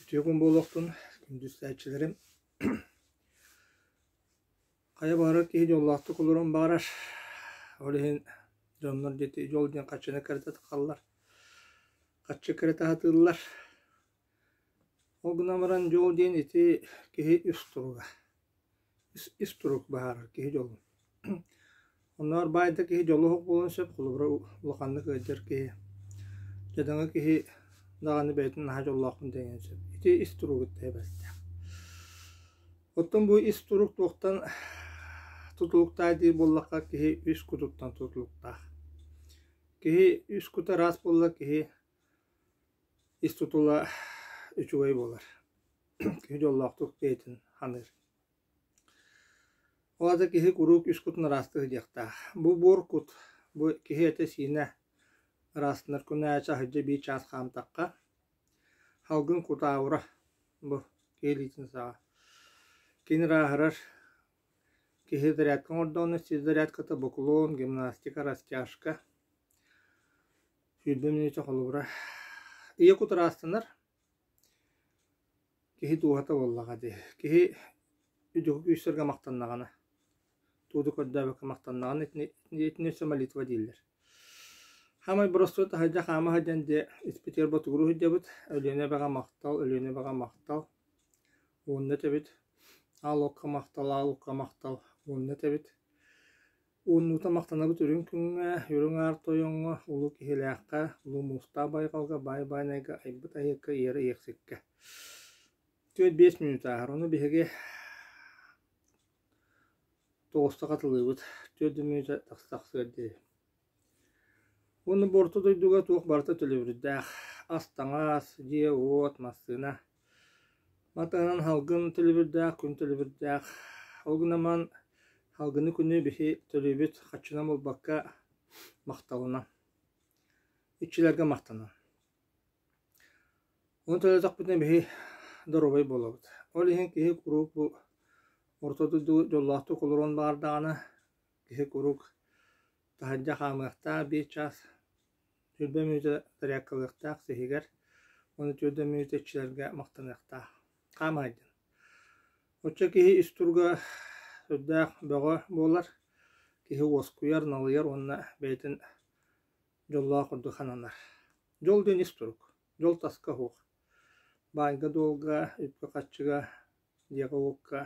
Үтүө күн буолуохтун, күндү истээччилэрим. Хайа баҕарар киһи дьоллоохтук олоруон баҕарар. Ол иһин дьоннор диэки дьол диэн харчыны кэритэ тахаллар, харчы кэритэ сатыыллар. Ол гынан баран дьол диэн ити киһи үс туруга. Ис турук баһаарар киһи дьолун. Оннооҕор баай да киһи дьоло суох буолуон сөп, холобура улаханнык ыалдьар киһи, дьадаҥы киһи даҕаны бэйэтин наһаа дьоллоохпун диэн сөп. Ити ис туругуттан эбэлтээх. Оттон бу ис турук туохтан тутулуктаах диир буоллахха, киһи үс кутуттан тутулуктаах. Киһи үс кута ыраас буолла, киһи ис тутула үчүгэй буолар. Киһи дьоллоохтук бэйэтин саныыр. Ол аата киһи куруук үс кутун ыраастыы сылдьыахтаах. Бу буор кут, бу киһи этэ-сиинэ ыраастанар күнэ аһырдьа биир чаас хаамтахха, салгын кутааура бу киһи илиитин саҕа. Кини ырааһырар, киһи зарядка оҥордоҕуна сир зарядката бокулуон, гимнастика, растяжка 20 мүнүүтэ холобура. Ийэ кут ыраастанар, Киһи дууһата буоллаҕа дии. Киһи үрдүкү күүстэргэ махтаннаҕына, тугу да көрдөөбөккө махтаннаҕына итини итини өссө молитва дииллэр. Хаамай боростуой таһырдьа хаама сылдьан дьэ испитигэр ботугуруу сылдьабыт. Өлүөнэ эбэҕэ махтал, Өлүөнэ эбэҕэ махтал. Уонна этэбит. Аал уокка махтал, аал уокка махтал. Уонна этэбит. Ууннуута махтанабыт үрүҥ күҥҥэ, үрүҥ аар тойоҥҥо, улуу киһилээххэ, улуу муустаах байҕалга, баай баайнайга, айбыт айыкка, иэрэ иэхсиккэ. 4-5 мүнүүтэ ааһар. Ону биһиги тоҕуста хатылыыбыт. 4 мүнүүтэ тахсыар диэри. Уонна бу орто дойдуга туох барыта төлөбүрдээх. Ас-таҥас, дьиэ-уот, массыына. Матыынан салгын төлөбүрдээх, күн төлөбүрдээх. Ол гынан баран салгыны күнү биһи төлүүбүт харчынан буолбакка махталынан. Иччилэргэ махтанан. Ону төлөөтөхпүтүнэ биһи доруобай буолабыт. Ол иһин киһи куруук бу орто дойду дьоллоохтук олоруон баҕардаҕына киһи куруук таһырдьа хаамыахтаах биир чаас 20 мүнүүтэ зарядкалыахтаах сиһигэр уонна 4 мүнүүтэ иччилэргэ махтаныахтаах. Хаамаайдын. Оччо киһи ис туруга сүрдээх бөҕө буолар. Киһи уоскуйар, налыйар уонна бэйэтин дьоллоох курдук сананар. Дьол диэн ис турук. Дьол таска суох. Баайга-дуолга, үпкэ-харчыга, дьиэҕэ-уокка.